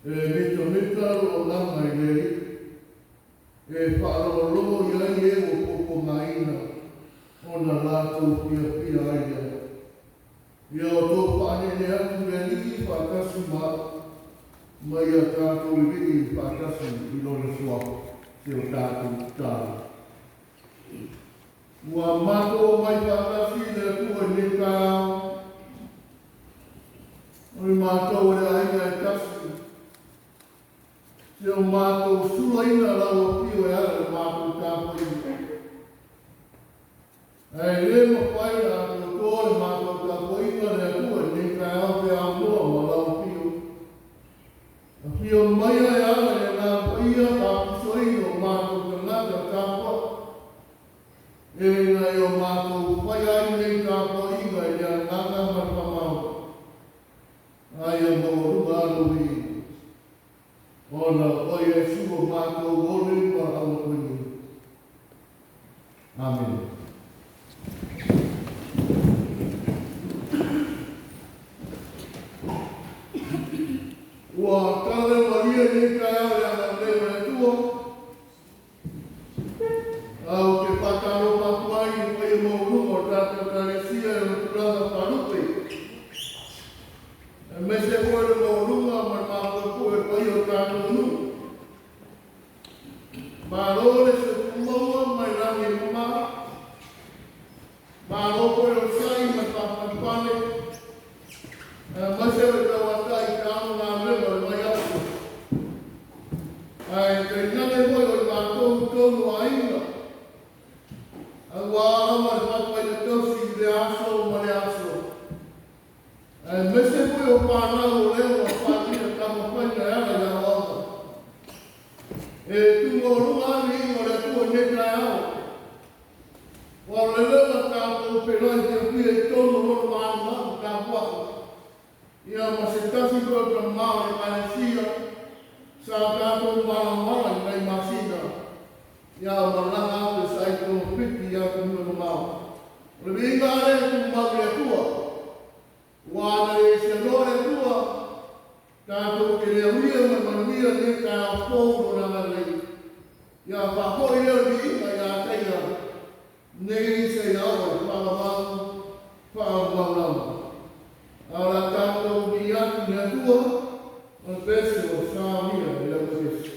E mitamita lou agaga i le Alii, e faalogologo i ai e ua puapuagaina ona latou fiafia ai lea. Ia outou faanene atu i le Alii faatasi ma au, ma ia tatou lilii faatasi i Lona Suafa, si o tatou tatalo. Ua matou omai faatasi i le Atua i lenei taeao, o i matou o le aiga e tasi, si o matou sulaina lau afio e ala i le matou tapuaiga. Ae le mafai ona atoatoa le matou tapuaiga le Atua i lenei taeao pe aunoa ma lau afio. Afio maia e ala i le Agaga Paia faapisoina o matou tagata tapuai, ina ia o matou faia ai lenei tapuaiga i le agaga ma le faamaoni, a ia maualuga lava lou viiga, ona o oe Iesu o matou ole ma aulapaia. Amene. Ua talavemalie lenei taeao i le agalelei o le Atua. A ou te faatalofa atu ai i le paia maualuga o le tatou Ekalesia i ona tulaga faalupe, aemaise foi le maualuga ma le mapuepue o le paia o le tatou nuu. Malo le soifua maua mai lagi e mama. Malo foi le onosai ma le faapalepale, aemaise o le tauatai i taono galuega o le vaiaso. Ae tainane foi o le matou i totonu o aiga, aua lava le fatuaiga tausi i lea aso ma lea aso. Aemaise foi o fanau o lea ua faalia taumafaiga e ala i aoaoga. E tuuaualuga lava le iuga o le Atua i lenei taeao. Ua lelei tatou feiloai fiafia i totonu o Lona malamalamaaga tapuai, ia ma se tasi foi o tama o le Ekalesia sa tatou malamalama i nai masina ia malaga atu e saili togafiti i atunuu e mamao. O le viiga lea e tumau i le Atua. Ua ana le seanoa le Atua, tatou te le aulia ma le manuia lenei taeao fou Lona agalelei. Ia faafoi lea o le viiga ia te Ia, nei seia oo i faavavau faavavau lava. A o le a tatou vii atu i le Atua, o le pese ua saonia e le auepese.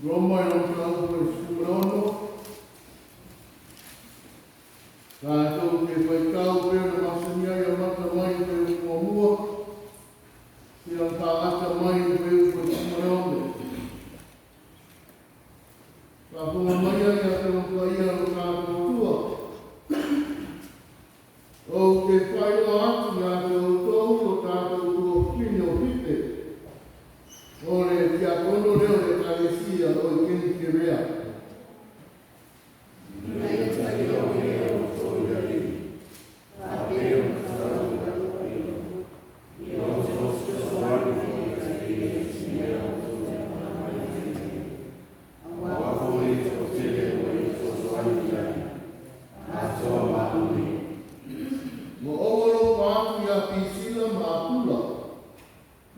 Roma i lona mataupu e 16. Tatou te faitau pei ona masani ai amata mai i le fuaiupu muamua seia faagata mai i le fuaiupu e 16. Faafofoga mai ai Afioga Paia a lo tatou Atua. Ou te faailoa atu ia te outou lo tatou tuafafine o Pipe, o le tiakono lea o le Ekalesia o i Kenikerea. Ina ia talia e outou i le Alii, faapei ona tatau i le Atua, ia outou fesoasoani foi ia te ia i se mea outou te manaomia ai, aua foi e toatele ua ia fesoasoani i ai, atoa ma au nei. Ua ou alofa atu ia Pisila ma Akula,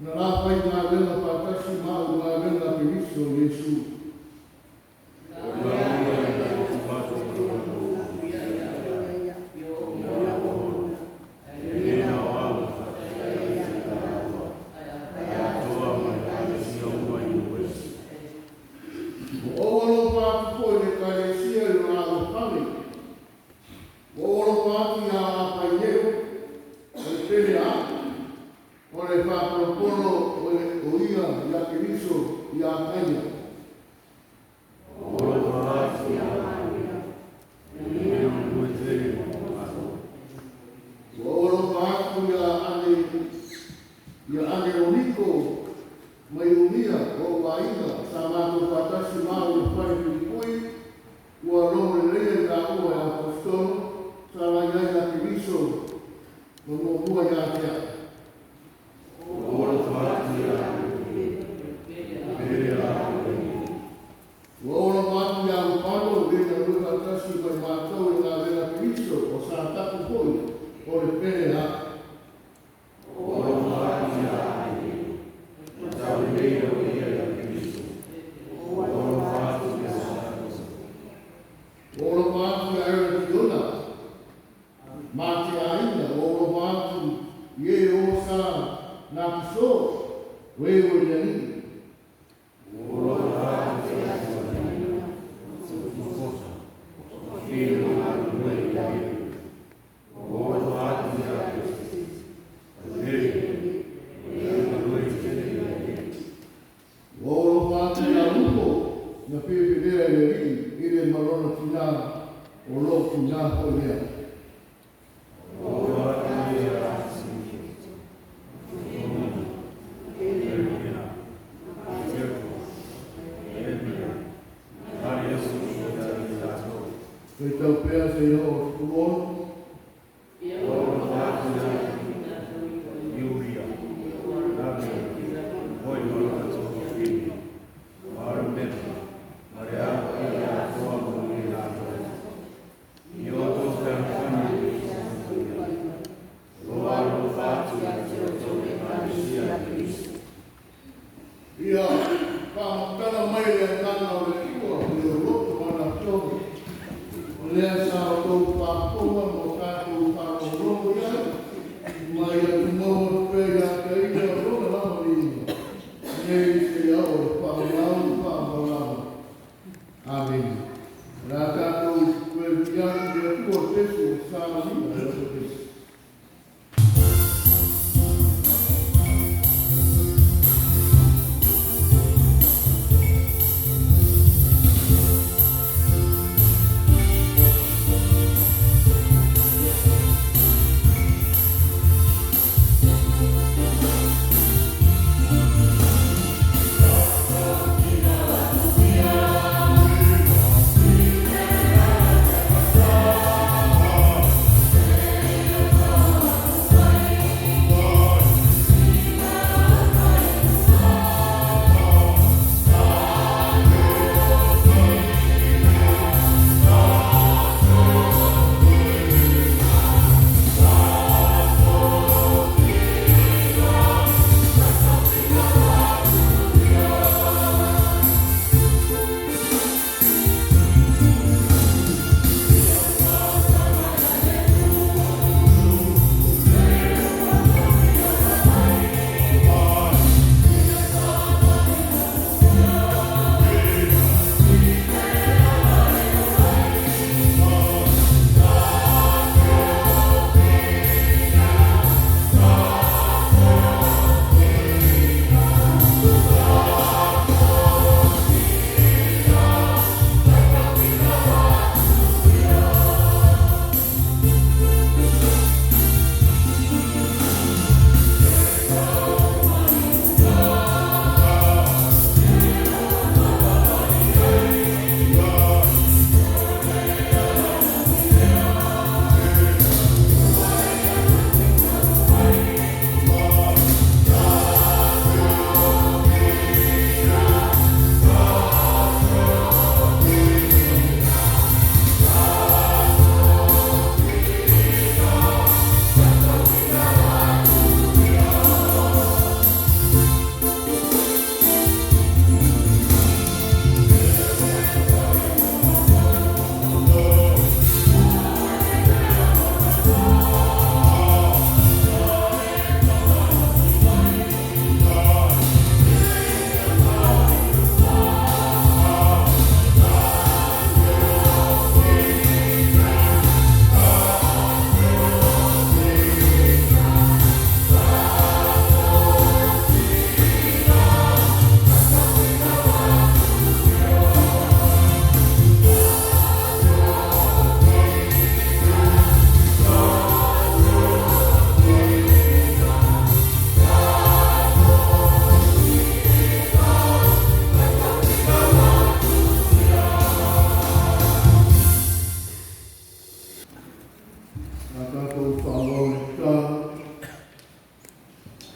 na lafaigaluega faatasi ma au i galuega a Keriso Iesu. E le na o au e faafetai ai i le Atua, ae atoa ma Ekalesia uma i Uesi. Ua ou alofa atu foi i le Ekalesia i lona alofale. Ua ou alofa atu ia Apaineo, o le pele a au, o le faapolopolo o ia ia Keriso i Akaia. Ua alofa atu ia e galue tele mo matou. Ua ou alofa atu ia Aneroniko ma Iunia o ou aiga sa matou faatasi ma au i le fale puipui, ua logoleleia i laua e Aposetolo sa la i ai ia Keriso ma muamua ia te au. Ua alofa atu ia pele a au. Ua ou alofa atu ia Urupano, e galue faatasi ma i matou i le galuega a Keriso, o Sataku foi, o le pele a au. Ua alofa atu ia Apele, na taulelei o ia ia Keriso. Ua alofa atu ia Sataku. Ua ou alofa atu ia Erationa, ma te aiga. Ua ou alofa atu i e o sa Nakiso, o e ua i le Alii. Ua alofa atu ia Tufosa, o na galulue i le Alii. Ua alofa atu ia Peresi, o le pele, o e galue tele i le Alii. Ua ou alofa atu ia Lupo, na filifilea e le Alii i le ma lona tinā, o lou tinā foi lea. Ua alofa atu ia Timona, Erikena, Teko, Emia, Maria ia i latou. Faitau pea seia oo i le 16. Ua alofa atu ia Iulia, Lavia, oi ma lona tuafafine, ma Arumena, ma le au paia atoa mo i latou. I outou fealofani e filifilia. Loa alofa atu ia te outou e Ekalesia a Keriso. Ia faamatala mai le agaga o le Atua i ou loto ma anapogi, o lea sa outou faafofoga ma o tatou faalogologo i ai, ma ia tumau atu pea ia te ia lona lava viiga, nei seia oo i le faavavau faamaualalo. Amene. O le a tatou toe viia atu i le Atua i le pesu o sa lima e aso pesi.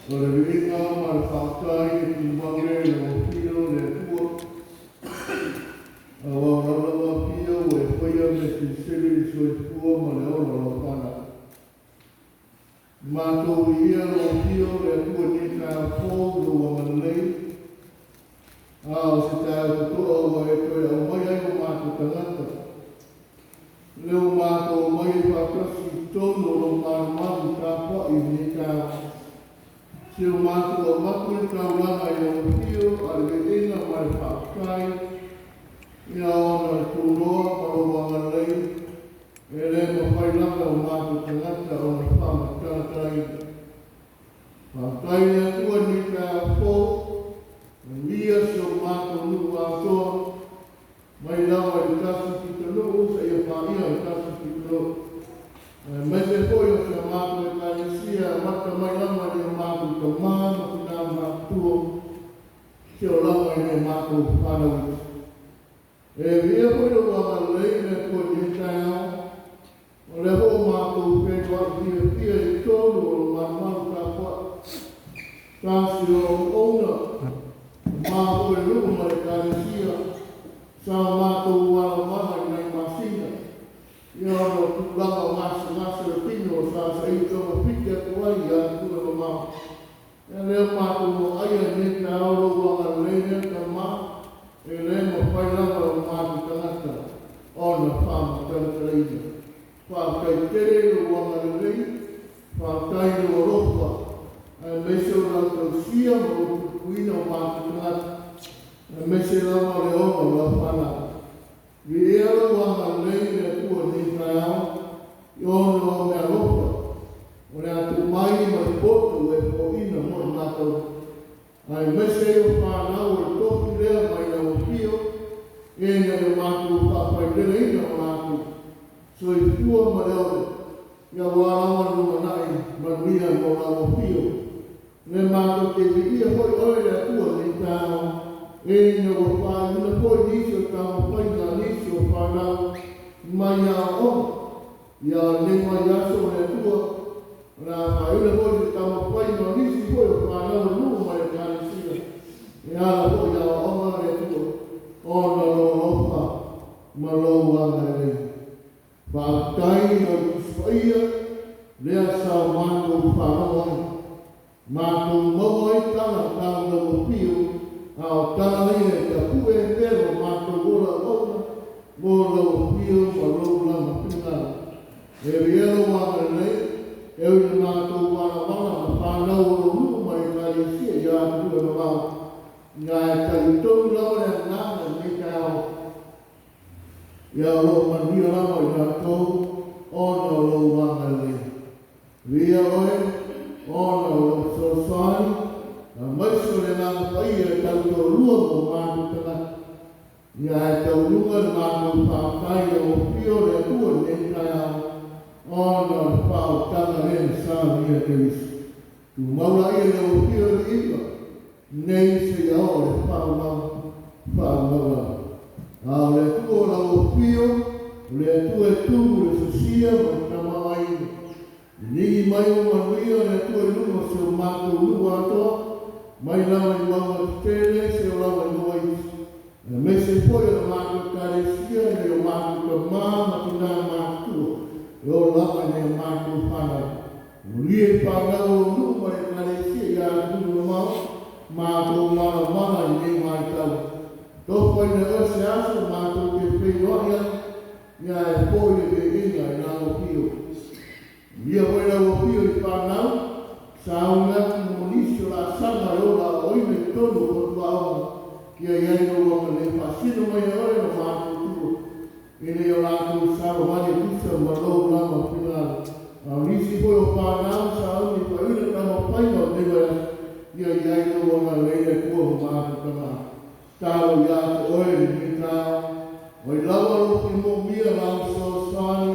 O le viiga ma le faafetai e tumau le lau afio le Atua. Aua o lau lava afio ua e faia mea silisili i le soifua ma le ola o lau fanau. Matou viia lau afio le Atua i lenei taeao fou i lou agalelei. A o se taeao totoa ua e toe aumai ai o matou tagata. Lea ua matou omai ai faatasi i totonu o lou malumalu tapuai i lenei taeao. Se o matou avatu le taulaga i lau afio a le viiga ma le faafetai, ia ona o le tunoa ma lou agalelei, e le mafai lava o matou tagata ona faamatalatalaina. Faafetai le Atua i lenei taeao fou, manuia si o matou nuu atoa, mai lava i le tasi pitonuu seia paia le tasi pitonuu. Aemaise foi o si a matou Ekalesia, amata mai lava i o matou tamā ma tinā matutua, seia oo lava i le matou fanau iti. E viia foi lou agalelei le Atua i lenei taeao, o lea foi ua matou feiloai fiafia i totonu o le malumalu tapuai. Tasi o auauna, ma foi le nuu ma le Ekalesia, sa matou alamaga i nai masina. Ia ona o tulaga o gasegase o le tino sa saili togafiti atu ai i atunuu e mamao. Ia lea matou vaaia i lenei taeao lou agalelei lea Tama, e le mafai lava e o matou tagata ona faamatalatalaina. Faafetai tele i lou agalelei, faafetai i lou alofa, aemaise o lau tausia ma lou puipuiga o matou tagata, aemaise lava o le ola o lau fanau. Viia lou agalelei le Atua i lenei taeao, i ona o mea alofa, o le atumai ma le poto ua e foaiina mo i matou. Aemaise ai o fanau o le tofi lea mai lau afio, ina ia matou faafaileleina o latou soifua ma le ola, ia aua lava le lumanai manuia mo lau afio. Le matou te viia foi oe le Atua i lenei taeao, ina ua faaiuina foi nisi o taumafaiga a nisi o fanau mai aoaoga. Ia o lenei vaiaso o le Atua, o le a faaiuina foi se taumafaiga o nisi foi o fanau o nuu ma le Ekalesia, e ala foi i aoaoga a le Atua, ona o lou alofa ma lou agalelei. Faafetai i lau Tusi Paia, lea sa o matou faalogo ai. Matou maua ai tala tau lau afio, a o tala ia e tapue pea lo matou ola auauna mo lau afio ma lou lava finagalo. E viia lou agalelei, e ui ina matou valawala ma fanau o lou nuu ma le Ekalesia i atunuu e mamao, ae talitonu lava le agaga i lenei taeao, ia o lo o manuia lava i latou ona o lou agalelei. Viia oe ona o lou fesoasoani, aemaise o le Agaga Paia e tautoalua mo matou tagata. Ia ae taualuga le matou faafetai i lau afio le Atua i lenei taeao, ona o le faaolataga lea na saunia e Keriso. Tumau laia i lau afio le viiga, nei seia oo i le faavavau faavavau lava. A o le Atua o lau afio, o le Atua e tumu i le sosia ma le tamaoaiga. Ligi mai o manuia le Atua i luga o si o matou nuu atoa, mai lava i mauga tetele seia oo lava i mauga iti. Aemaise foi o le matou Ekalesia i nai o matou tamā ma tinā matutua, e oo lava i nai a matou fanau. Manuia i fanau o lou nuu ma le Ekalesia i atunuu mamao, matou malamala i lenei vaitau. Tofaina e oe se aso matou te feiloai ai, ia ae foi le viiga i lau afio. Manuia foi lau afio i fanau, sauni atu mo nisi o laasaga e ola aoaoina i totonu o fatuaoga, ia i ai lou agalelei faasino mai e oe o matutua, ina ia latou savavali e tusa ma lou lava finagalo. A o nisi foi o fanau sauni e faaiuina taumafaiga o lenei vaiaso, ia i ai lou agalelei le Atua ma matou Tama. Tatalo ia te oe i lenei taeao, o ai lava lou fia moomia lau fesoasoani,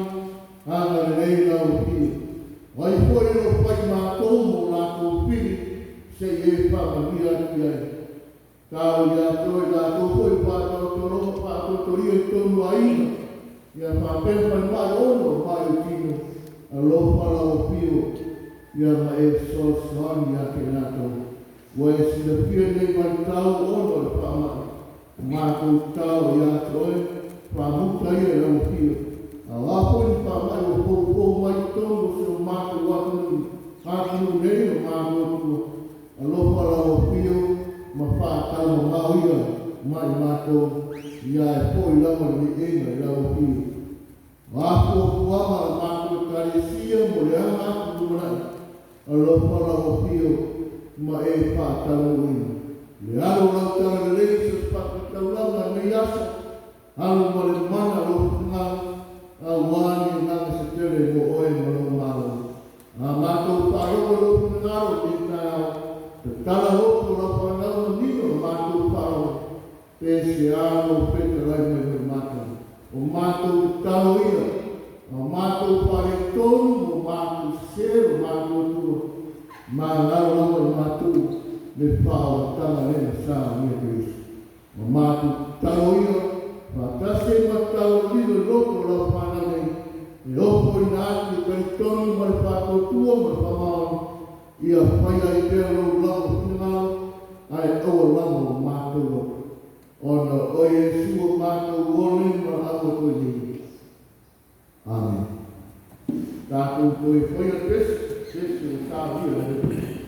agalelei lau afio. O ai foi o lo o fai matou mo latou pili, se i e faamanuia atu i ai. Tatalo ia te oe i latou foi faatotoria i totonu o aiga, ia faapea falemai ono o mai o tino, alofa lau afio. Ia ma e fesoasoani ia te i latou. Ua e silafia lenei vaitau ona o le faamai, o matou tatalo ia te oe, faamuta ia i lau afio. A o a foi ni faamai ua foufou mai i totonu o si o matou atunuu, atunuu nei o matou Atua, alofa lau afio ma faataumamao ia mai matou, ia ae foi lava le viiga i lau afio. O a fuafuaga a le matou Ekalesia mo le aga atu i le lumanai, alofa lau afio ma e faataunuuina. Le alo o lau talalelei i so o se fata taulaga i lenei aso, alu ma le mana o lou finagalo, aua ni agaga se tele mo oe ma lou Malo. A matou faalogo i lou finagalo i lenei taeao, tatala loto o lau fanau manino o matou faalogo, pe se a lou fetalai mai mo i matou. O matou tatalo ia, o matou faaletonu ma matou sese o matou Atua, magalo lava i matou le faaolataga lea na saunia Keriso. O matou tatalo ia, faatasi ai ma tatalo lilo i loto o lau fanau nei, e ofoina atu le talitonu ma le faatuatua ma le faamaoni, ia faia ai pea lou lava finagalo, ae aua lava o matou loto. Ona o Iesu o matou ole ma au atu ai nei. Amen. Tatou toe faia le pese, pese o saunia le.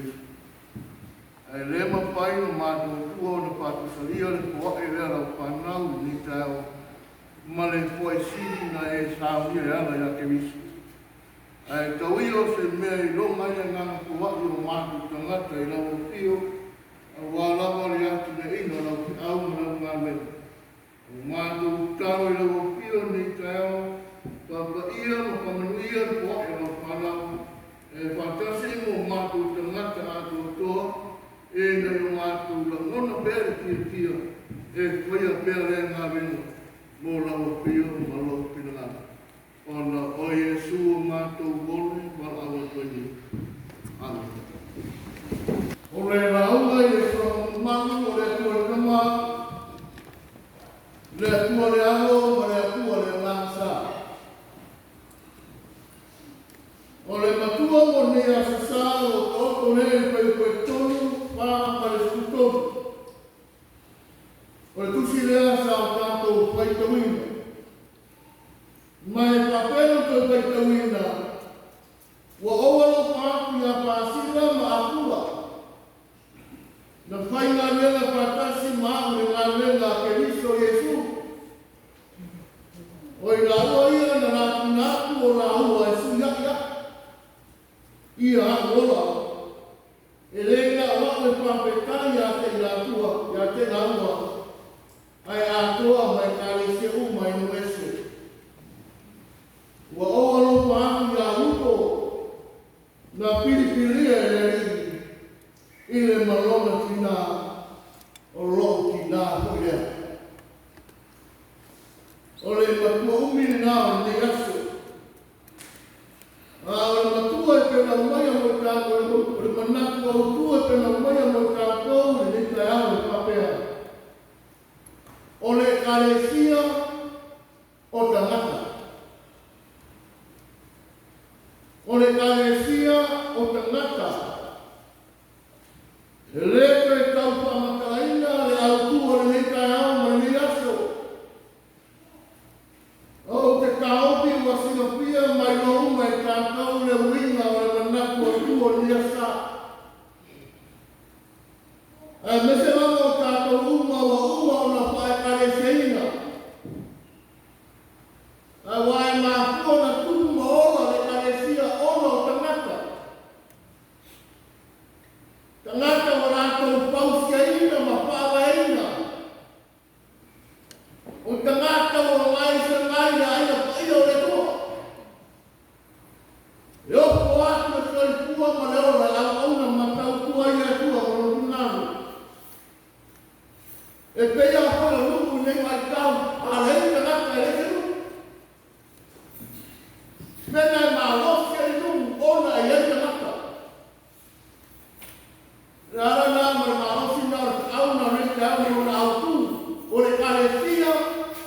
Keriso. Ae le mafai ona matou Atua ona faatusalia le foai lea a lau fanau i lenei taeao ma le foai sili na e saunia e ala ia Keriso. Ae tau ia o se mea e iloga ai le agaga foai o matou tagata i lau afio aua lava le atinaeina o lau feau ma lau galuega. Ua matou tatalo i lau Afio i lenei taeao, faapaia ma faamanuia le foai o lau fanau, e faatasi ai ma o matou tagata atoatoa, ina ia o matou lagona pea le fiafia e faia pea lea galuega mo lau Afio ma lou finagalo. Ona o Iesu o matou ole valaau atu ai nei. Amene. O le lauga i le soona mamalu o le Atua le Tama, le Atua le Alo ma le Atua le Agaga Sa. O le matua mo lenei aso sa o lo taoto nei i le fuaiupu e 3, 4 ma le 13. O le tusi lea sa o tatou faitauina. Ma e faapea ona toe faitauina, Ua ou alofa atu ia Pasila ma Akula, na faigaluega faatasi ma au i le galuega a Keriso Iesu. O i lāua ia na latuina atu o lāua e suiaʻi aʻu, ia aʻu ola, e le na o aʻu e faafetai ia te i latua, ia te lāua, ae atoa ma Ekalesia uma i nuu ese. Ua ou alofa atu iā Lupo, na pilipilia e le Alii i le ma lona tinā, o loʻu tinā foi lea. O le matua umi lenā o lenei aso. A o le matua e pelau maia mo i tatou, o le manatu autu e pelau maia mo i tatou i lenei taeao e faapea, O le Ekalesia o tagata. O le Ekalesia o tagata. E le toe tau faamatalaina le autu o lenei taeao ma lenei aso. Ou te taofi ua silafia ma iloa uma e tatou le uiga o le manatu autu o lenei aso sa. Aemaise lava o tatou uma ua uma ona faaekalesiaina. Aua e mafua ona tupu ma ola le Ekalesia ona o tagata. Tagata ua latou fausiaina ma faavaeina. O tagata ua gaisa mai le aiga paia o le Atua. E ofo atu le soifua ma le ola e auauna ma tautua ai le Atua ma lona finagalo. E pei lava foi o nuu i nei vaitau, a leai ni tagata e leai se nuu. Mea e malosi ai nuu ona e i ai tagata. Le ala lena ma le malosi lena o le feau na o nei taeao ma lona autu, o le Ekalesia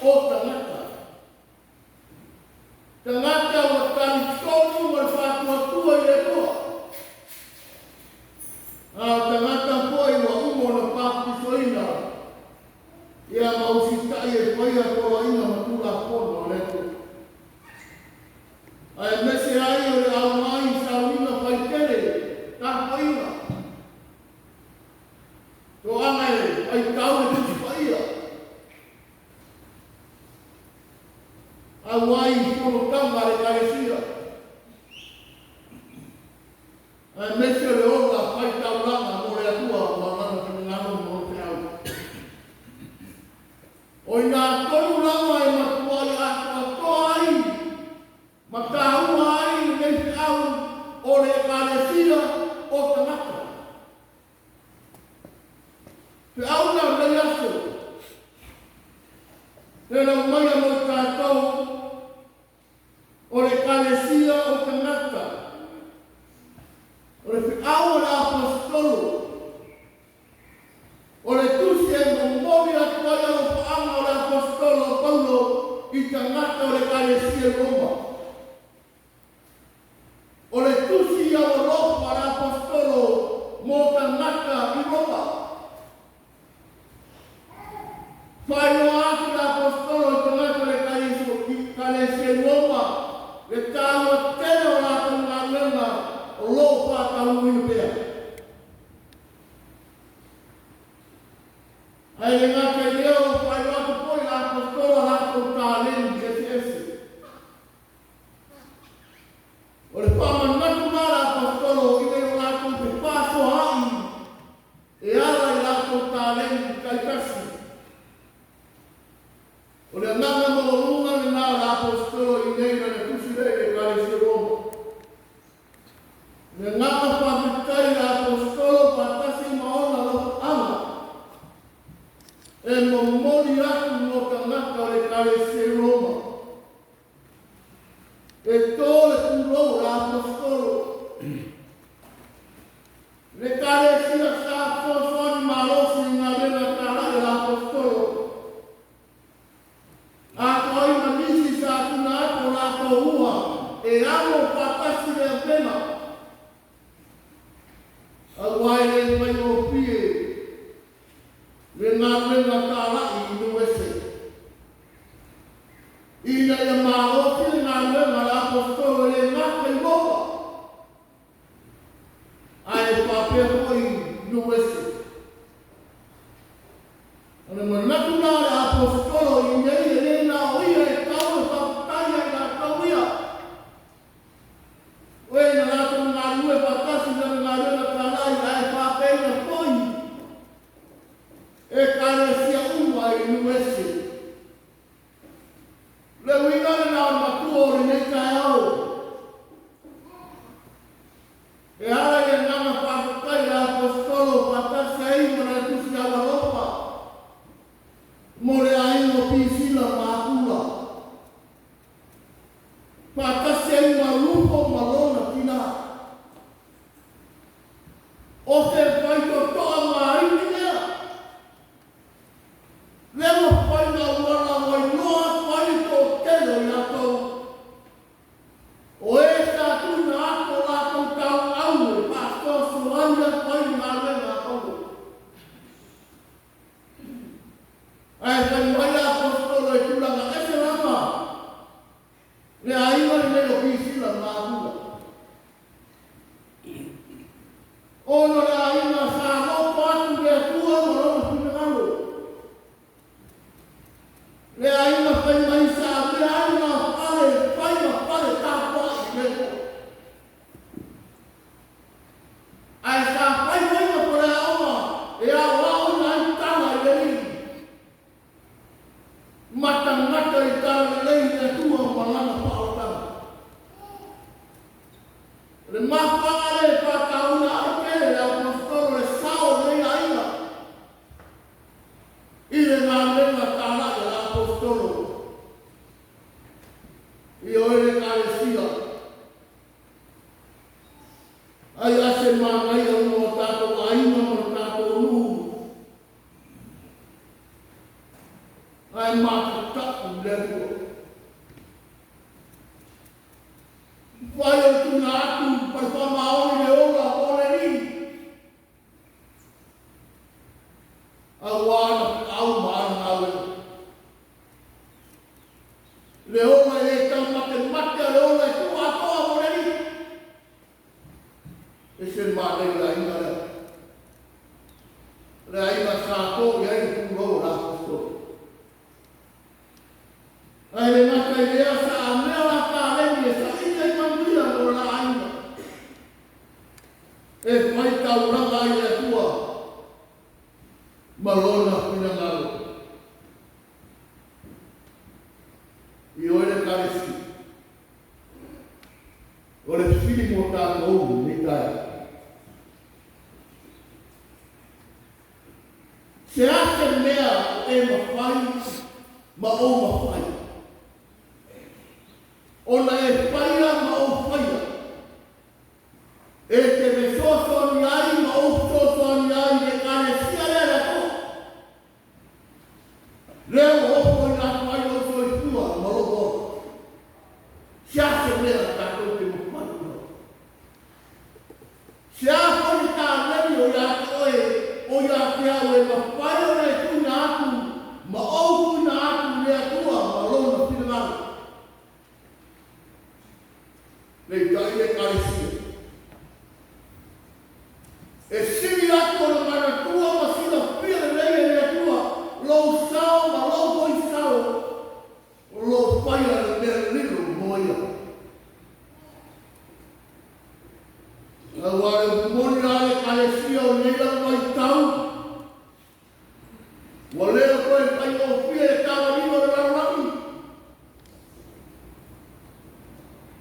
o tagata. Tagata ua talitonu ma le faatuatua i le Atua. A o tagata foi ua uma ona papatisoina ia ma usitai e faia poloaiga ma Tulafono a le Atua. Aemaise ai o le auai i sauniga faitele, tapuaiga, toaga e faitau le Tusi Paia, auai i fonotaga a le Ekalesia, aemaise o le ola faitaulaga mo le Atua ma Lana finagalo ma Lona feau. O i nā tonu lava e matuai atoatoa ai ma tāua ai lenei feau o le Ekalesia o tagata. Feau na o lenei aso, e lau maia mo i tātou o le Ekalesia o tagata, o le feau o le Aposetolo, O le tusi e momoli atu ai alofaaga o le Aposetolo o Paulo i tagata o le Ekalesia i Roma. O le tusi aualofa a le Aposetolo mo tagata i Roma. Faailoa atu le Aposetolo i tagata. Ae le gata i lea o lo o faailoa atu foi i le Aposetolo a latou taleni eseese. O le faamanatu lena a le Aposetolo ina ia o latou fefaasoaai e ala i latou taleni taitasi. O le agaga maualuga lena o le Aposetolo i inei i lana tusi lea i le Ekalesia Roma. O le agaga faafetai i le Aposetolo faatasi ma ona alofaga e momoli atu mo tagata o le Ekalesia i Roma. E tō le pulou o le Aposetolo. Le Ekalesia sa fesoasoani malosi i galuega talai a le Aposetolo. Atoa ai ma nisi sa tuuina atu o latou ua e amo faatasi le avega, aua e le faigofie le galuega talai i nuu ese. Ina ia malosi le galuega a le Aposetolo e le gata i Roma, ae faapea foi i nuu ese. O le manatu la o le Aposetolo i inei e le na o ia e tau e faafetai ia i latou ia, o e na latou galulue faatasi i lana galuega talai ae faapena foi Ekalesia uma i nuu ese. O le uiga lena o le matua o lenei taeao. E ala i le agaga faafetai i le Aposetolo faatasi ai ma lana tusi aualofa mo le aiga o Pisila ma Akula, faatasi ai ma Lupo ma lona tina. O se faitotoa maini lea. Lea ua fai ma auala ua iloa atu ai le toatele o i latou. O e sa tuuina atu o latou tauau e faasoasoaina atu ai le galuega a Paulo. Ae fai mai le Aposetolo e tulaga ese lava le aiga lenei o Pisila ma Akula. Ona o le aiga sa loto atu i le Atua ma lona finagalo. Le aiga fai mai sa avea ai lona fale e fai ma fale tapuai i le Atua. Ae sa fai foi ma faleaoga e aoaoina ai tala i le Alii matamata i talalelei i le Atua ma Lana faaolataga. O le mafuaaga lea e faatauina ai tele le Aposetolo le sao o lenei aiga i le galuega talai a le Aposetolo i oe le Ekalesia. Ai a se manaia uma o tatou aiga ma lo tatou nuu ae matatau i le Atua. Fai o le tuuina atu ma le faamaoni le ola o le Alii, aua ana feau ma ana galuega. Le ola e le taumatemate a le ola e tuu atoa mo le Alii. E se manaia le aiga lea. Le aiga sa to i ai le pulou o le Aposetolo. Ae le gata i lea, sa amea la taleni e saili ai manuia mo la aiga. E fai taulaga ai le Atua ma Lona finagalo. I oe le Ekalesia, o le fesili mo tatou i lenei taeao. Se a se mea o e mafai ma ou mafai ona e faia ma ou faia, e te fesoasoani ai ma ou fesoasoani ai i le Ekalesia lea a le Atua, lea ua ofoina atu ai lou soifua ma lou ola. Se a se mea tatou te mafai ona Se a foi le taleni o ia te oe, o ia te au e mafai ona e tuuina atu ma ou tuuina atu i le Atua ma Lona finagalo. Peitai le Ekalesia. E sili atu ona manatua ma silafia lelei e le Atua. o lenei lava vaitau, ua le o toe faigofie le tamalima o le lalolagi.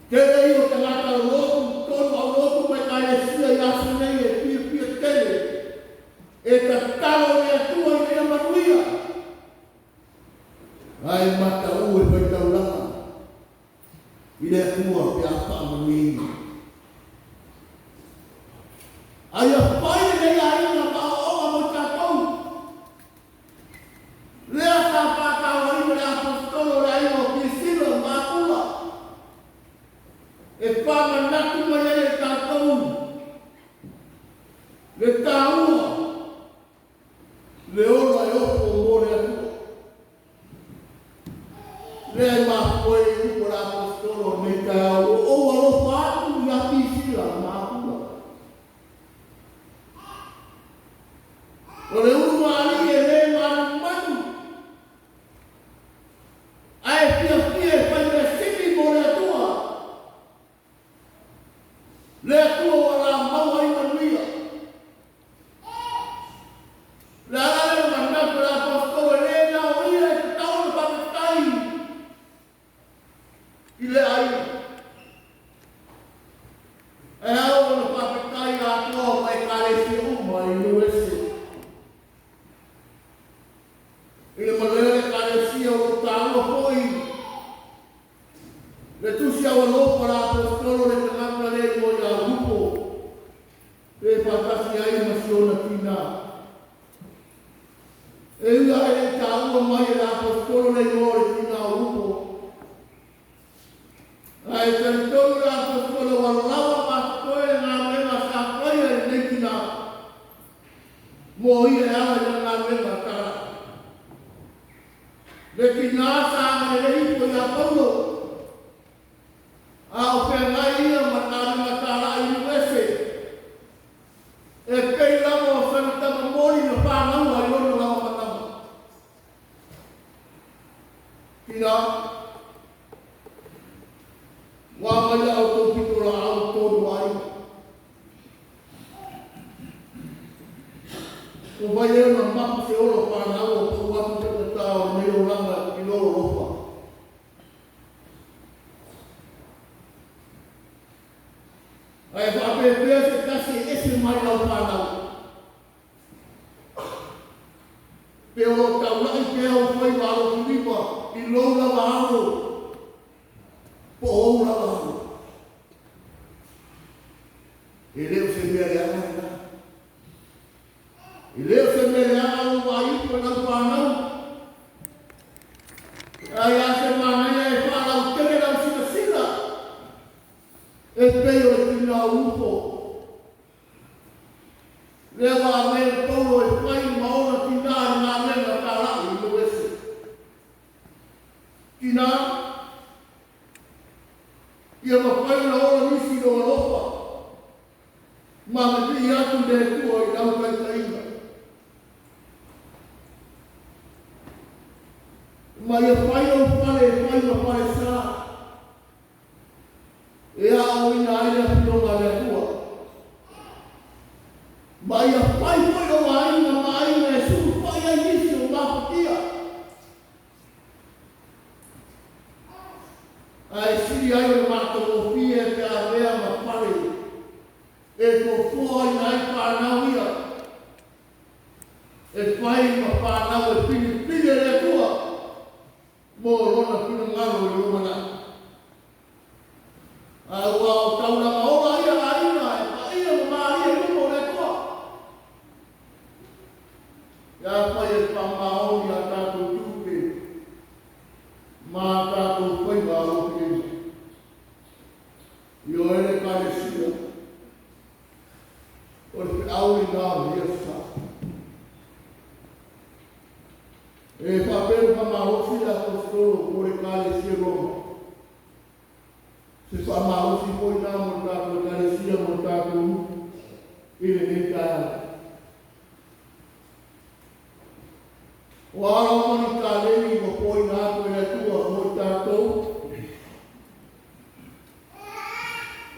Tele ia o tagata o lotu, tonu au lotu ma ekalesia i aso nei e fiafia tele, e tatalo i le Atua ina ia manuia. Ae mataua e faitaulaga i le Atua pe a faamanuiaina. A ia fai lenei aiga ma aoaoga mo i tatou. Lea sa faatauaina le Aposetolo o le aiga o Pirisila ma Akula, e faamanatu mai ai e tatou le taua le ola e ofo mo le Atua. Lea e mafua ai le upu a le Aposetolo o lenei taeao, Ua ou alofa atu ia Pisila ma Akula. O le ulugalii e le manumanu, ae fiafia e fai mea sili mo le Atua. Le Atua ua la maua ai manuia. O le ala lea o le manatu o le Aposetolo e le na o ia e tatau ona faafetai i le aiga. Ae ao ona faafetai atoa ma Ekalesia uma i nuu ese. I le malele o le Ekalesia o lo o taua foi Le tusi aualofa a le Aposetolo le tagata lea i moe ia Lupo, pe faatasi ai ma si ona tina. E ui lava e le i taua mai e le Aposetolo le igoa o le tina o Lupo, ae talitonu le Aposetolo ua lava faatotoe le galuega sa faia e lenei tina mo ia e ala i lana galuega tala. Le tina sa agalelei ifo ia Paulo, a o feagai ia ma le galuega talai i nuu ese, e pei lava o sana tama moni na fanau ai lona lava manawa. Tina, ua mai la outou pitolaau i tonu aiga. Ua fai ea ona mapu se ola o fanau o pau atu se tatao o lenei olaga i lou alofa. Ae faapefea se tasi e ese mai lau fanau? Pe o lo o taulai pea ou faiva alofilima i lou lava alo, po o ou lava alo. E le o se mea leaga lena. E le o se mea leaga lou vaai ifo i lau fanau. Ae a se manaia e faalautele lau silasila e pei o le tina o Ufo. Lea ua avea le Paulo e fai ma ona tina i galuega talai i nuu ese. Tina, ia mafai ona ola nisi i lou alofa ma pipii atu i le Atua i lau taitaiga. Ma ia fai ou fale e fai ma falesa. E aoaoina ai le Afioga a le Atua. Ma ia fai foi lou aiga ma aiga e sulufai ai nisi o mafatia. Ae sili ai o le matagofie pe a avea ma fale e fofoaina ai fanau ia e fai ma fanau e filifili e le Atua mo lona finagalo i lumanai. A ua o taulaga ola ia aiga e paia ma malie i luma o le Atua. Ia fai e faamaoni a tatou tupe ma a tatou faiva alofilima. Ioe le Ekalesia, o le feau lena o ia sa. E faapea le faamalosi le Aposetolo mo le Ekalesia Roma. Se faamalosi foi lena mo le tatou Ekalesia ma le tatou nuu i lenei taeao. O a lava ni taleni ua foaina atu e le Atua mo i tatou,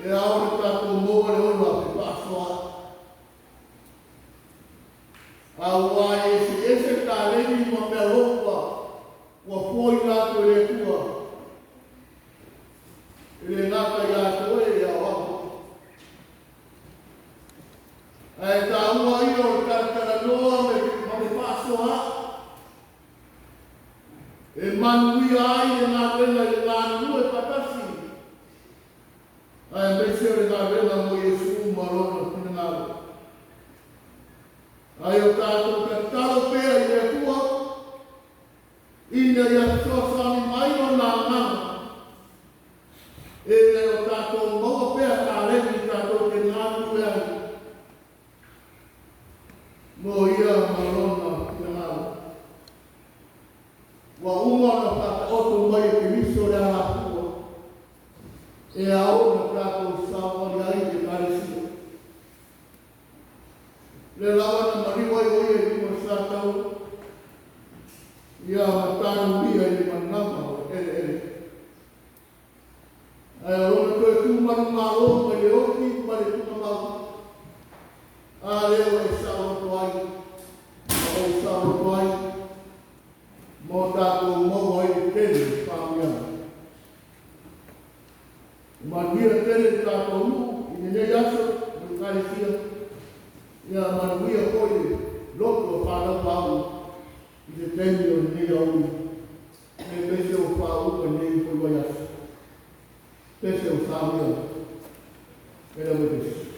e ao le tatou maua le ola e faasoa ai. Aua e eseese taleni ma mealofa ua foaina atu e le Atua e le gata ia te oe e aoao. Ae taua ia o le talatalanoa ma le faasoa e manuia ai le galuega i le galulue faatasi aemaise o le galuega mo Iesu ma lona finagalo. Ae o tatou tatalo pea i le Atua ina ia fesoasoani mai Lona Agaga ina ia o tatou maua pea taleni tatou te galulue ai mo ia ma lona finagalo. Ua uma ona faataoto mai e Keriso le alafua e ao ona tatou saovali ai i Ekalesia. Le lava na maliu ai o ia i luga o le sataua, ia ma tanuia i le manama o le eleele. Ae o lona toe tu manumalo mai le oti ma le tuugamau, a lea ua e saoloto ai, ma ou saoloto ai, ma o tatou maua ai le tele o faamanuiaga. Manuia tele le tatou nuu i lenei aso ma le Ekalesia, ia manuia foi le lotu o fanau paolo i le taimi o lenei aoauli, aemaise o faauuga lenei foi vaiaso. Pese o sauia, e lau e.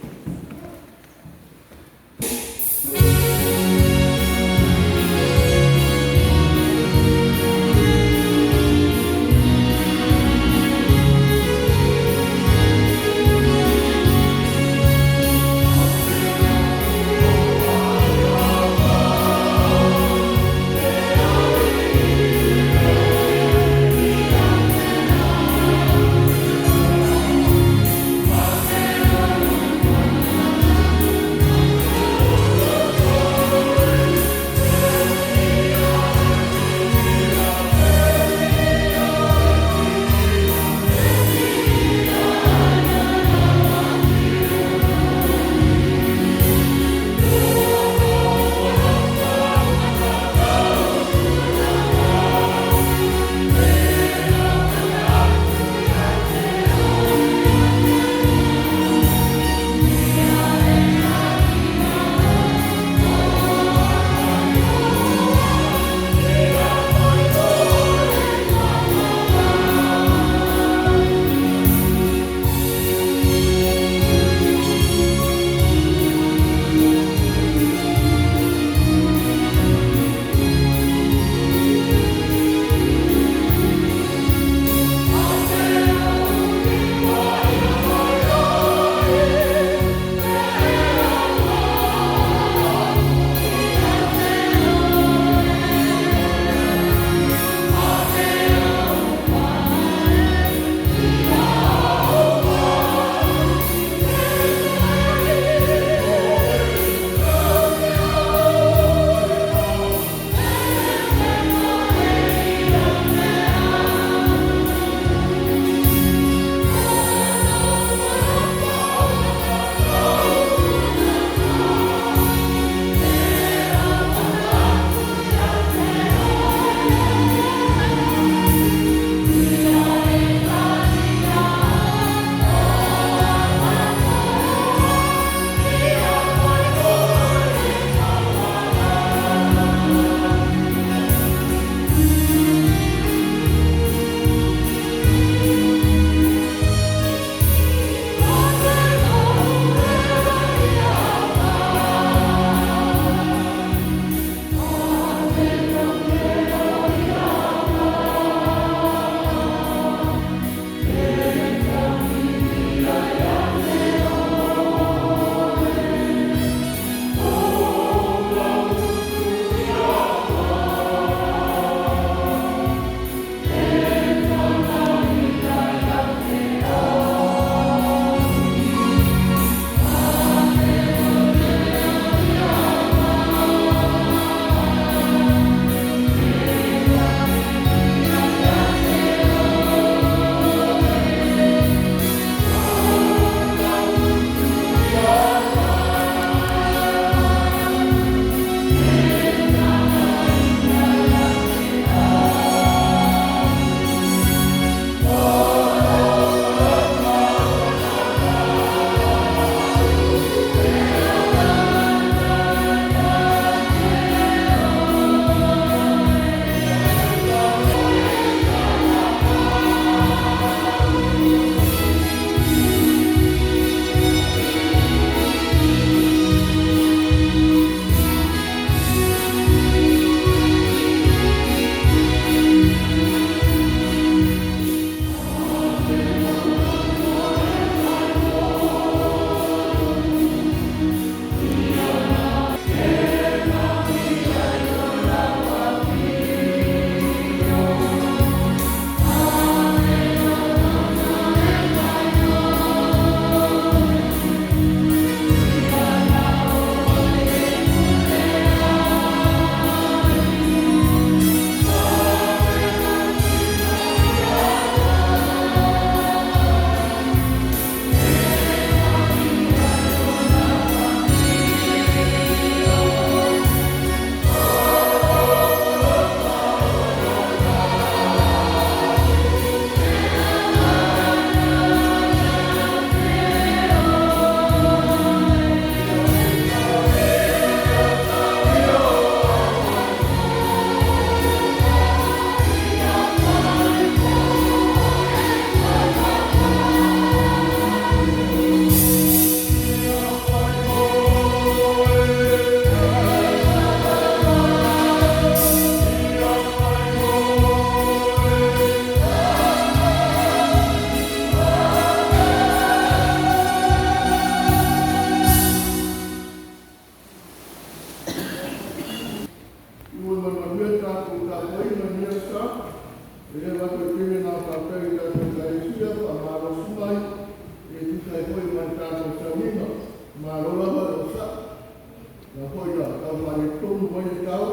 La foi la tau faaletonu mai le tau,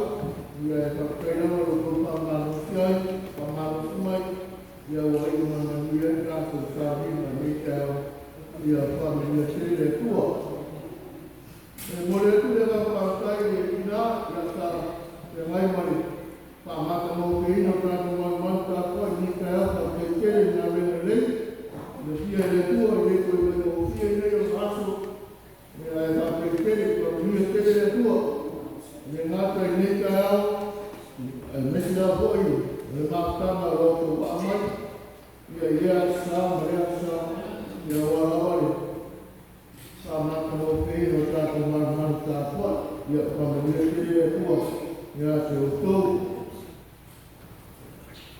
ia e faafetai lava lo outou faamalosi ai, faamalosi mai, ia ua iu ma manuia ai le tatou sauniga i lenei taeao, ia faamanuia tele le Atua. E momoli atu le agaga faafetai i le tina ia sa feagai ma le faamatagofieina o tatou malumalu tapuai i lenei taeao, faafetai tele i galuega lelei. Silafia e le Atua e le toe faigofie nei ona aso, ae faafetai tele, faamanuia tele le Atua. E le gata i lenei taeao, aemaise lava foi o le mafutaga o lo outou vaa mai, ia i lea aso Sa ma lea aso Sa, ia aua lava le faamatagofieina o tatou malumalu tapuai. Ia faamanuia tele le Atua ia te outou.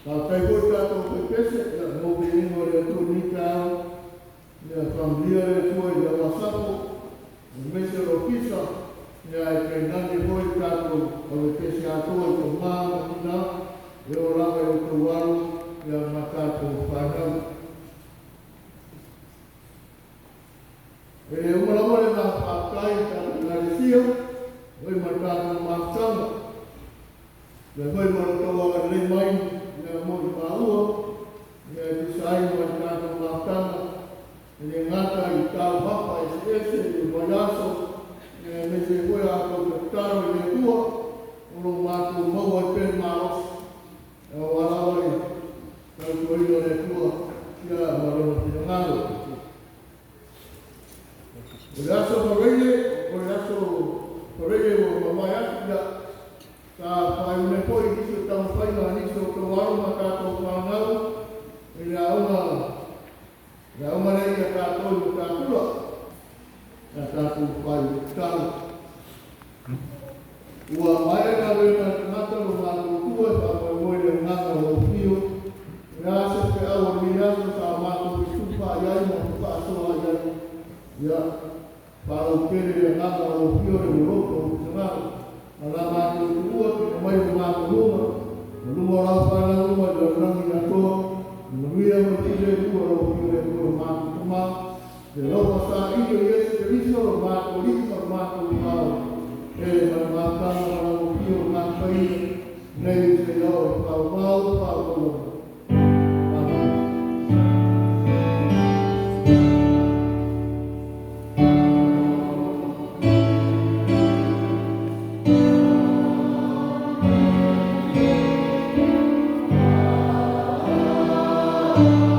Faafetai foi i tatou faipese, ia mo viiga o le Atua i lenei taeao, ia faamanuia le Atua i le auasapo, aemaise o le ofisa, ia ae tainane foi le tatou avepese atoa i tama ma tina, e oo lava i outou alo, ia ma tatou fanau. E le uma lava le faafetai i tatou Ekalesia, foi ma le tatou mafutaga, ia foi ma le tou agalelei mai, ia mo i maua, ia e tusa ai ma le tatou mafutaga, e le gata i taumafa eseese i le vaiaso, ia aemaise foi a outou tatalo i le Atua, o lo o matou maua ai pea le malosi, aua lava le tautuaina o le Atua, ia ma lona finagalo. O le aso Faraile, o le aso Faraile ua mavae atu, ia, sa faaiu nei foi nisi o taumafaiga a nisi o outou alo ma tatou fanau i le aoga lea ia tatou i Matatura, ia tatou faaiu tatalo. Ua maea galuega a le tagata lo matou Atua e faamoemoe i le agaga o lau afio. O le a se feau o lenei aso sa matou fetufaai ai ma fefaasoaai ai. Ia, faalautele le agaga o lau afio le loloto o finagalo. A la matou tuua tuuina mai o matou luma, ma luma o lau fanau uma i le lalolagi atoa. Ia manuia ma le filemu o lau afio le Atua lo matou Tama. Le alofa saili o Iesu Keriso lo matou Alii ma lo matou Ao. E ma le mafutaga ma lau afio o le Paia, nei seia oo i le faavavau faavauvauga. Amen.